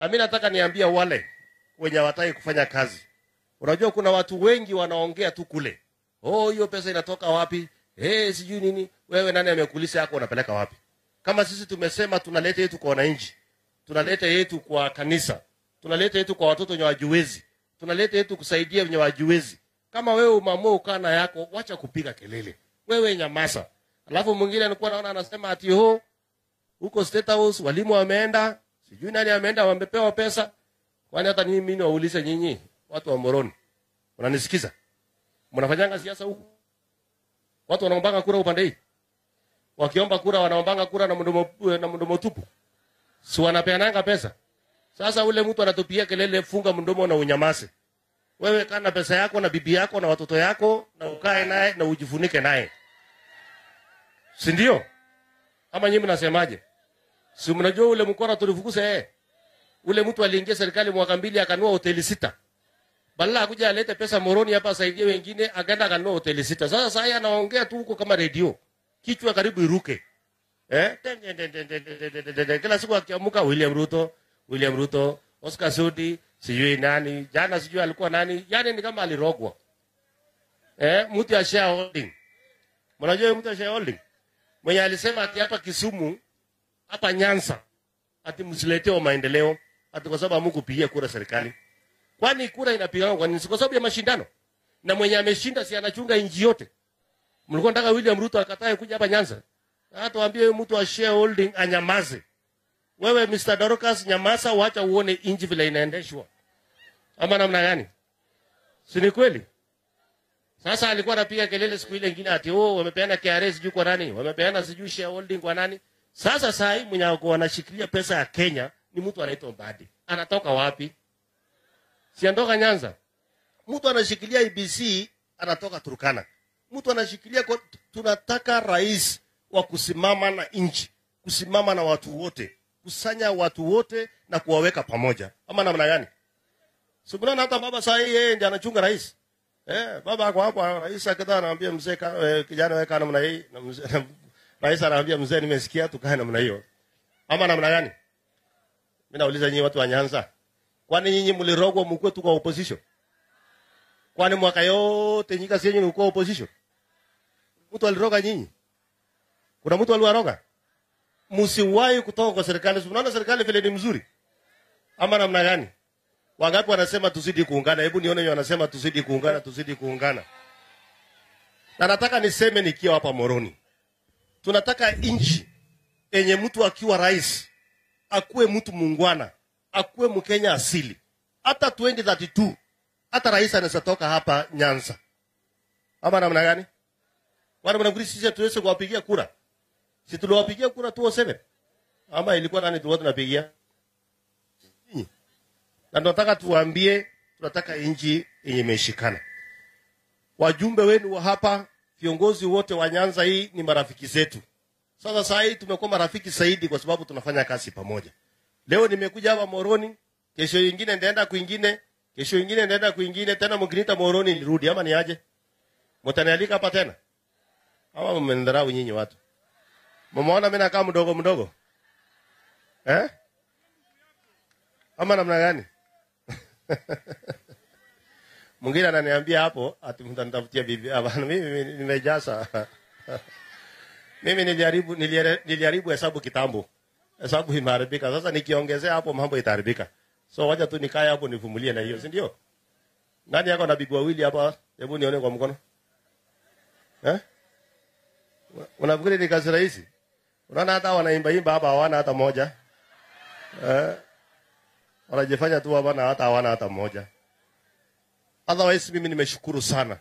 Na mimi nataka niambia wale wenye hawataki kufanya kazi. Unajua kuna watu wengi wanaongea tu kule. Oh, hiyo pesa inatoka wapi? Sijui nini. Wewe nani amekulisha yako unapeleka wapi? Kama sisi tumesema tunaleta yetu kwa wananchi, tunaleta yetu kwa kanisa, tunaleta yetu kwa watoto wenye wajiwezi, tunaleta yetu kusaidia wenye wajiwezi. Kama wewe umeamua ukaa na yako, wacha kupiga kelele. Wewe nyamaza. Alafu mwingine alikuwa naona anasema ati ho huko State House walimu wameenda, sijui nani ameenda, wamepewa pesa. Kwani hata mimi niwaulize nyinyi watu wa Moroni, mnanisikiza? Mnafanyanga siasa huku? Watu wanaombanga kura upande hii. Wakiomba kura wanaombanga kura na mdomo, na mdomo tupu. Si wanapeananga pesa? Sasa ule mtu anatupia kelele, funga mdomo na unyamaze. Wewe kana pesa yako na bibi yako na watoto yako na ukae naye na ujifunike naye. Si ndio? Ama nyinyi mnasemaje? Si mnajua ule mkora tulifukuza Ule mtu aliingia serikali mwaka 2 akanua hoteli 6. Badala akuja alete pesa Moroni hapa asaidie wengine, akaenda akanua hoteli 6. Sasa sasa anaongea tu huko kama radio. Kichwa karibu iruke. Kila siku akiamka William Ruto, William Ruto, Oscar Sudi, sijui nani, jana sijui alikuwa nani, yani ni kama alirogwa. Mtu ya shareholding. Mnajua mtu ya shareholding? Mwenye alisema ati hapa Kisumu, hapa Nyanza, ati msiletee maendeleo, ati kwa sababu hamkupigia kura serikali. Kwani kura inapigwa kwa nini? Kwa sababu ya mashindano. Na mwenye ameshinda si anachunga inji yote. Mlikuwa nataka William Ruto akatae kuja hapa Nyanza? Hata waambie mtu wa shareholding anyamaze. Wewe Mr. Dorcas nyamaza, wacha uone inji vile inaendeshwa. Ama namna gani? Si ni kweli? Sasa alikuwa anapiga kelele siku ile nyingine ati oh, wamepeana KRA sijui kwa nani, wamepeana sijui shareholding kwa nani. Sasa saa hii mwenye anashikilia pesa ya Kenya ni mtu anaitwa Mbadi. Anatoka wapi? Si anatoka Nyanza. Mtu anashikilia IBC anatoka Turkana. Mtu anashikilia, tunataka rais wa kusimama na nchi, kusimama na watu wote, kusanya watu wote na kuwaweka pamoja. Ama namna gani? Si mnaona hata baba saa hii yeye ndiye anachunga rais. Baba ako hapo, rais akitaka anaambia mzee, kijana weka namna hii, na mzee rais anaambia mzee nimesikia tukae namna hiyo. Ama namna gani? Mimi nauliza nyinyi watu wa Nyanza, kwani nyinyi mlirogwa mkue tu kwa opposition? Kwani mwaka yote nyinyi kazi yenu mlikuwa opposition? Mtu aliroga nyinyi? Kuna mtu aliwaroga? Msiwahi kutoka kwa serikali. Unaona serikali vile ni mzuri? Ama namna gani? Wangapi wanasema tuzidi kuungana? Hebu nione wenye wanasema tuzidi kuungana, tuzidi kuungana. Na nataka niseme nikiwa hapa Moroni, tunataka nchi yenye mtu akiwa rais akuwe mtu muungwana, akuwe Mkenya asili. Hata 2032 hata rais anaweza toka hapa Nyanza. Ama namna gani? Wana mnafikiri sisi tuweze kuwapigia kura? Si tuliwapigia kura 2007? Ama ilikuwa nani tulikuwa tunapigia? Na tunataka tuambie, tunataka nchi yenye imeshikana. Wajumbe wenu wa hapa, viongozi wote wa Nyanza hii ni marafiki zetu. Sasa saa hii tumekuwa marafiki zaidi kwa sababu tunafanya kazi pamoja. Leo nimekuja hapa Moroni, kesho nyingine nitaenda kwingine, kesho nyingine nitaenda kwingine, tena mkiniita Moroni nirudi ama niaje? Mtanialika hapa tena? Ama mmenidharau nyinyi watu? Mmeona mimi nakaa mdogo mdogo? Ama namna gani? Mwingine ananiambia hapo ati mtanitafutia bibi. Hapana, mimi nimejaza. Mimi niliharibu hesabu kitambo. Hesabu imeharibika. Sasa nikiongezea hapo mambo itaharibika. So wacha tu nikae hapo nivumilie na hiyo, si ndio? Nani yako na bibi wawili hapa? Hebu nione kwa mkono. Unafikiri ni kazi rahisi? Unaona hata wanaimba imba hapa hawana hata moja. Wanajifanya tu hapa na hata hawana hata moja. Otherwise mimi nimeshukuru sana.